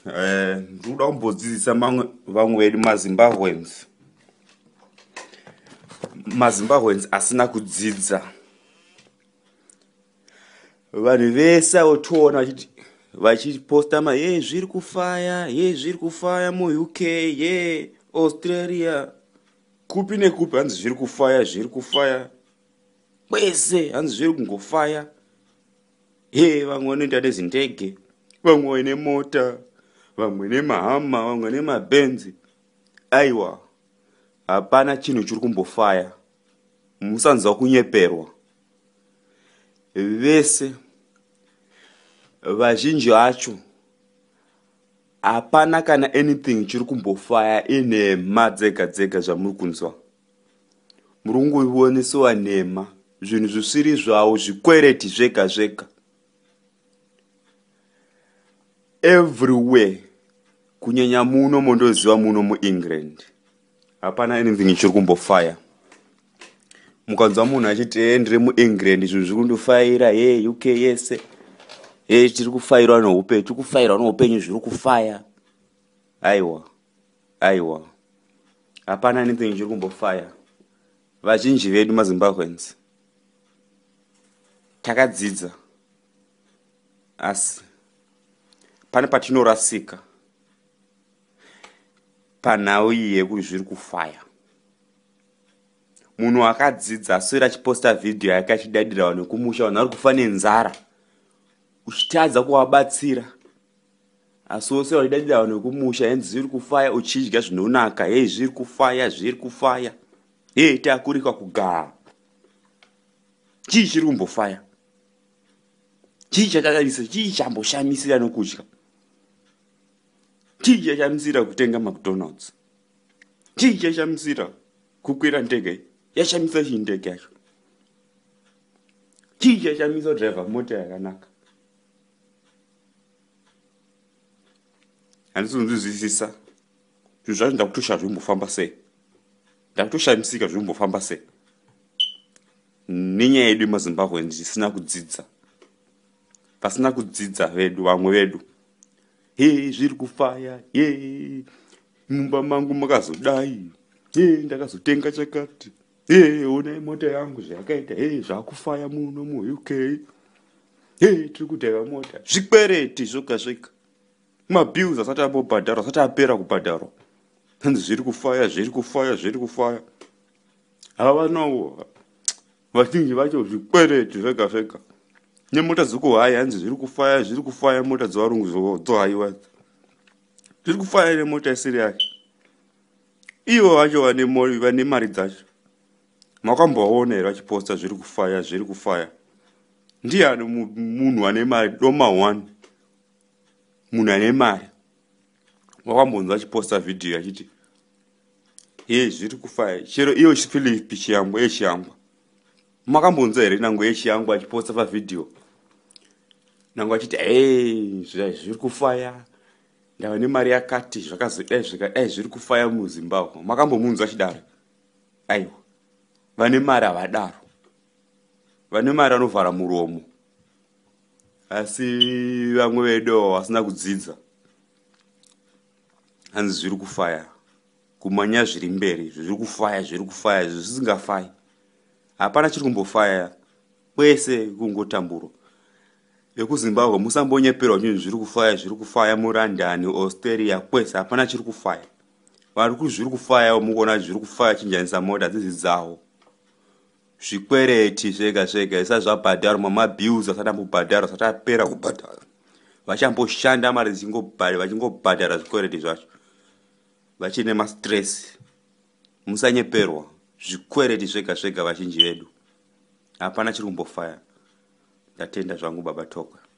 Ndiri kuda kumbodzidzisa vamwe vedu maZimbabweans. MaZimbabweans asina kudzidza. Vanhu vese avo toona vachiti vachiposta ma ye zviri kufaya, ye zviri kufaya muUK, ye Australia, kupi nekupi hanzi zviri kufaya, zviri kufaya. Kwese hanzi zviri kungofaya. He vamwe vanoenda nezindege, vamwe vane mota, vamwe nemahama, vamwe nemabhenzi. Aiwa, hapana chinhu chiri kumbofaya. Musanzwa kunyeperwa. Vese vazhinji vacho hapana kana anything chiri kumbofaya, inhema dzega dzega zvamuri kunzwa. Muri kungoionesewa nhema, zvinhu zvisiri zvavo, zvikwereti zvega zvega. Everywhere, kunyanya muno mondoziva muno muEngland, hapana anything chiri kumbofaya. Mukanzwa munhu achiti ee ndiri muEngland, zvinhu zviri kundofayira, ye UK yese, ye tiri kufairwa neupenyu, tiri kufairwa neupenyu, zviri kufaya. Aiwa, aiwa, hapana anything chiri kumbofaya. Vazhinji vedu maZimbabweans takadzidza, asi pane patinorasika panhau iyi yekuti zviri kufaya. Munhu akadzidza aswera achiposta vhidhiyo yake achidadira vanhu vekumusha, vanhu vari kufa nenzara, uchitadza kuvabatsira, asi woswera uchidadira vanhu vekumusha, henzi zviri kufaya, uchidya zvinonaka, hei zviri kufaya, zviri kufaya, hei takurika kugara. Chii chiri kumbofaya? Chii chatatarisa? Chii chamboshamisira nokudya? Chii chashamisira kutenga McDonald's? Chii chashamisira kukwira ndege? Yashamisa chii ndege yacho? Chii chashamisa kudhiraivha mota yakanaka? Handisi kunzwisisa zvinhu zvacho. Ndakutoshaya zvimbofamba sei, ndakutoshamisika zvimbofamba sei nenyaya yedu yemaZimbabwe isina kudzidza, vasina kudzidza vedu, vamwe vedu. He zviri kufaya, he mumba mangu makazodai, he ndakazotenga chakati, he onai mota yangu zvayakaita, he zvakufaya muno muUK, he tiri kudhaiva mota. Zvikwereti zvoga zvega, mabills asati ambobhadharwa, asati apera kubhadharwa, hanzi zviri kufaya, zviri kufaya, zviri kufaya. Havanawo vazhinji vacho, zvikwereti zvega zvega nemota dzekuhaya, hanzi zviri kufaya, zviri kufaya, mota dzevarungu dzohayiwa, zviri kufaya nemota isiri yake. Ivo vacho vane mari dzacho makambovaona here vachiposta zviri kufaya, zviri kufaya? Ndiani munhu ane mari doma one, munhu ane mari wakambonzwa achiposta vhidhiyo achiti ye zviri kufaya? Chero iyo Philip Chiyangwa yechiyangwa, makambonzwa here nango yechiyangwa achiposta pavhidhiyo nango achiti e zviri kufaya, ndava nemari yakati, zvakazodai zvikadai, zviri kufaya muZimbabwe? Makambomunzwa achidaro? Aiwa, vane mari havadaro. Vane mari vanovhara muromo, asi vamwe vedu vasina kudzidza, hanzi zviri kufaya, kumanya zviri mberi, zviri kufaya, zviri kufaya, zvisingafai. Hapana chiri kumbofaya, kwese kungotamburwa. VekuZimbabwe musambonyeperwa chinhu zviri kufaya, zviri kufaya muLondon, Australia, kwese hapana chiri kufaya. Vari kuti zviri kufaya, mukuona zviri kufaya, chinjanisa mota dzidzi dzavo, zvikwereti zvega zvega zvisati zvabhadharwa, mamabills asati ambobhadharwa, asati apera kubhadharwa, vachamboshanda mari vachingobhadhara zvikwereti zvacho, vachine mastress. Musanyeperwa, zvikwereti zvega zvega, vazhinji vedu hapana chiri kumbofaya. Ndatenda zvangu, Baba Tokwe.